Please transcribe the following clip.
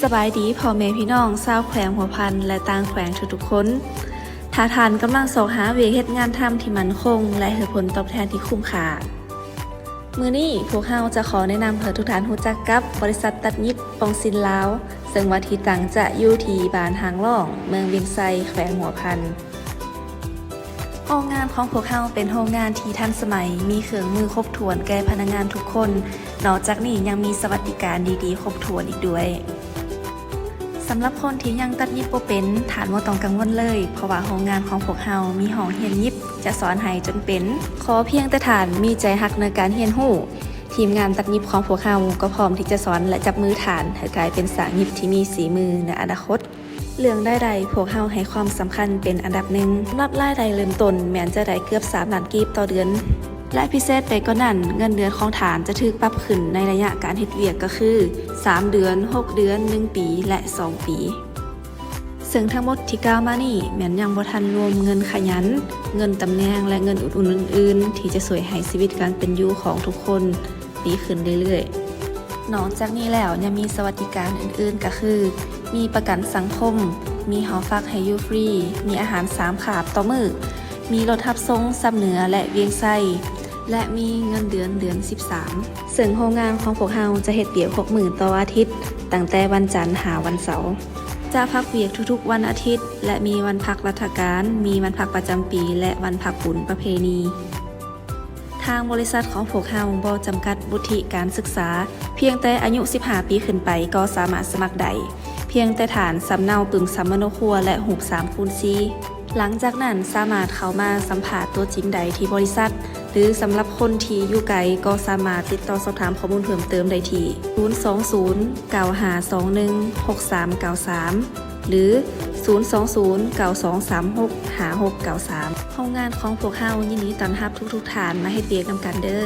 ສະບາຍດີພໍ່ແມ່ພີ່ນ້ອງຊາວແຂວງຫົວພັນ ແລະ ຕ່າງແຂວງທຸກໆຄົນ. ຖ້າທ່ານກຳລັງຊອກຫາວຽກເຮັດງານທຳທີ່ໝັ້ນຄົງ ແລະ ໃຫ້ຜົນຕອບແທນທີ່ຄຸ້ມຄ່າ, ມື້ນີ້ພວກເຮົາຈະຂໍແນະນຳໃຫ້ທຸກທ່ານຮູ້ຈັກກັບບໍລິສັດຕັດຫຍິບອອງຊິນລາວ, ເຊິ່ງວ່າທີ່ຕັ້ງຈະຢູ່ທີ່ບ້ານຮ່າງລ້ອງ, ເມືອງວຽງໄຊ, ແຂວງຫົວພັນ. ໂຮງງານຂອງພວກເຮົາເປັນໂຮງງານທີ່ທັນສະໄໝ, ມີເຄື່ອງມືຄົບຖ້ວນແກ່ພະນັກງານທຸກຄົນ. ນອກຈາກນີ້ຍັງມີສະຫວັດດີການດີໆຄົບຖ້ວນອີກດ້ວຍ. ສຳລັບຄົນທີ່ຍັງຕັດຫຍິບບໍ່ເປັນ, ທ່ານບໍ່ຕ້ອງກັງວົນເລີຍ, ເພາະວ່າໂຮງງານຂອງພວກເຮົາມີຫ້ອງຮຽນຫຍິບ, ຈະສອນໃຫ້ຈົນເປັນ. ຂໍພຽງແຕ່ທ່ານມີໃຈຮັກໃນການຮຽນຮູ້, ທີມງານຕັດຫຍິບຂອງພວກເຮົາກໍພ້ອມທີ່ຈະສອນ ແລະ ຈັບມືທ່ານໃຫ້ກາຍເປັນຊ່າງຫຍິບທີ່ມີສີມືໃນອະນາຄົດ. ເລື່ອງລາຍໄດ້, ພວກເຮົາໃຫ້ຄວາມສຳຄັນເປັນອັນດັບໜຶ່ງ. ສຳລັບລາຍໄດ້ເລີ່ມຕົ້ນແມ່ນຈະໄດ້ເກືອບສາມລ້ານກີບຕໍ່ເດືອນ ແລະ ພິເສດໄປກວ່ານັ້ນ, ເງິນເດືອນຂອງທ່ານຈະຖືກປັບຂຶ້ນໃນໄລຍະການເຮັດວຽກ, ກໍຄືສາມເດືອນ, ຫົກເດືອນ, ໜຶ່ງປີ ແລະ ສອງປີ. ເຊິ່ງທັງໝົດທີ່ກ່າວມານີ້ແມ່ນຍັງບໍ່ທັນລວມເງິນຂະຫຍັນ, ເງິນຕຳແໜ່ງ ແລະ ເງິນອຸດໜູນອື່ນໆ ທີ່ຈະຊ່ວຍໃຫ້ຊີວິດການເປັນຢູ່ຂອງທຸກຄົນ ດີຂຶ້ນເລື້ອຍໆ. ນອກຈາກນີ້ແລ້ວຍັງມີສະຫວັດດີການອື່ນໆ ກໍຄື ມີປະກັນສັງຄົມ, ມີຫໍພັກໃຫ້ຢູ່ຟຣີ, ມີອາຫານສາມຄາບຕໍ່ມື້, ມີລົດຮັບສົ່ງຊຳເໜືອ ແລະ ວຽງໄຊ, ແລະ ມີເງິນເດືອນເດືອນສິບສາມ. ເຊິ່ງໂຮງງານຂອງພວກເຮົາຈະເຮັດວຽກຫົກມື້ຕໍ່ອາທິດ, ຕັ້ງແຕ່ວັນຈັນຫາວັນເສົາ. ຈະພັກວຽກທຸກໆວັນອາທິດ ແລະ ມີວັນພັກລັດຖະການ, ມີວັນພັກປະຈຳປີ ແລະ ວັນພັກບຸນປະເພນີ. ທາງບໍລິສັດຂອງພວກເຮົາບໍ່ຈຳກັດວຸດທິການສຶກສາ, ພຽງແຕ່ອາຍຸສິບຫ້າປີຂຶ້ນໄປກໍສາມາດສະໝັກໄດ້, ພຽງແຕ່ທ່ານສຳເນົາປຶ້ມສຳມະໂນຄົວ ແລະ ຮູບສາມຄູນສີ່. ຫຼັງຈາກນັ້ນສາມາດເຂົ້າມາສຳພາດຕົວຈິງໄດ້ທີ່ບໍລິສັດ, ຫຼື ສຳລັບຄົນທີ່ຢູ່ໄກກໍສາມາດຕິດຕໍ່ສອບຖາມຂໍ້ມູນເພີ່ມເຕີມໄດ້ທີ່ ສູນສອງສູນ ເກົ້າຫ້າສອງໜຶ່ງ ຫົກສາມເກົ້າສາມ ຫຼື ສູນສອງສູນ ເກົ້າສອງສາມຫົກ ຫ້າຫົກເກົ້າສາມ. ໂຮງງານຂອງພວກເຮົາຍິນດີຕ້ອນຮັບທຸກໆທ່ານມາເຮັດວຽກນຳກັນເດີ້.